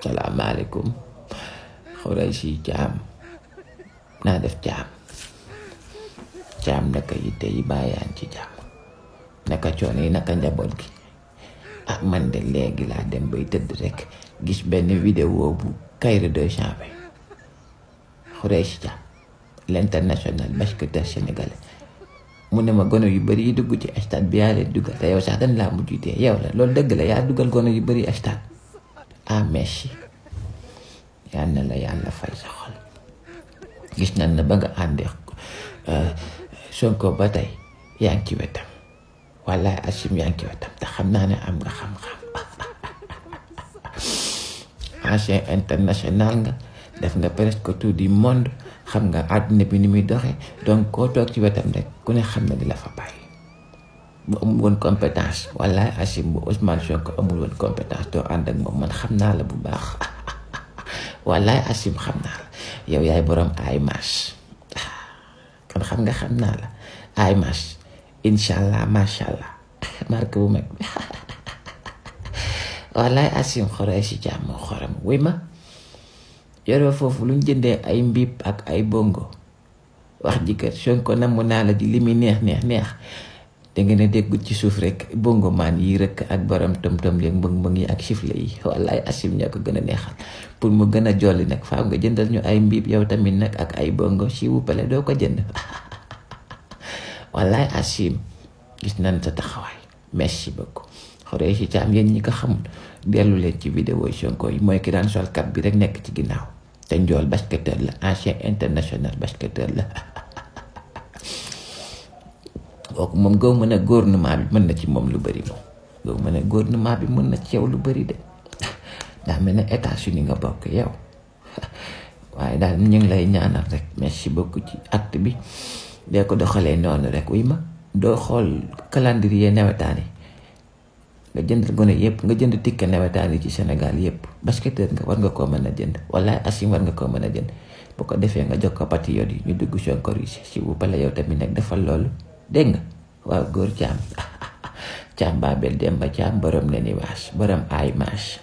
salaamaaleykum Khoureychi Thiam naa def Thiam naka yitte yi bàyyaan ci jàmm naka coono yi naka njaboot gi man de léegi laa dem bay tëdd rek gis benn vidéo bu Kairé 2 janvier Khoureychi Thiam l'international basketteur sénégalais mu ne ma gone yu bëri yi dugg ci stade bi yaa leen duggal te yow sax dañ laa mujj tee yow la loolu dëgg la yaa duggal gone yu bëri stade merci yal na la yàlla fay sa xol gis nañ na ba nga àndee Sonko ba tey yaa ngi ci wetam wallaay Asim yaa ngi ci wetam te xam naa ne am nga xam-xam ancien international nga def nga presque tout du monde xam nga àdduna bi ni muy doxee donc koo toog ci wetam rek ku ne xam na di la fa bàyyi bu amul woon compétence wallaay Asim bu Ousmane Sonko amul woon compétence doo ànd ak moom man xam naa la bu baax wallaay Asim xam naa la yow yaay borom ay mas kon xam naa la ay mas inshallah mashallah marque bu mag wallaay Asim Khoureychi Thiam moo xorom wuy ma yoroo foofu luñ jëndee ay mbiip ak ay bongo wax ji kat Sonko namm naa la di li muy neex da ngeen a déggut ci suuf rek bongo maan yi rek ak borom tom-tom yeeg mbëng-mbëng yi ak sifle yi wallaay Asim ñoo ko gën a neexal pour mu gën a jolli nag faaw nga jëndal ñu ay mbiip yow tamit nag ak ay bongo si wuppale doo ko jënd wallaay Asim gis nañ sa taxawaay merci beaucoup Khoureychi Thiam yéen ñi ko xamul dellu leen ci vidéo Sonko yi mooy ki daan sol kat bi rek nekk ci ginnaaw te njool basketteur la ancien international basketteur la kooku moom gaw mën a gouvernement bi mën na ci moom lu bëri moom gaw mën a gouvernement bi mën na ci yow lu bëri de daa mel ne États-Unis nga bokk yow waaye daal ñu ngi lay ñaanal rek merci beaucoup ci acte bi dee ko doxalee noonu rek wuy ma doo xool calendrier nawetaan yi nga jënd gone yëpp nga jënd ticket nawetaan yi ci Sénégal yëpp basketteur nga war nga koo mën a jënd wallaay Asim war nga koo mën a jënd bu ko defee nga jox ko patriote yi ñu dugg Sonko yi si bu pale yow tamit nag defal loolu dégg nga waaw góor Thiam Babel Demba Thiam borom ne ni waas borom ay mas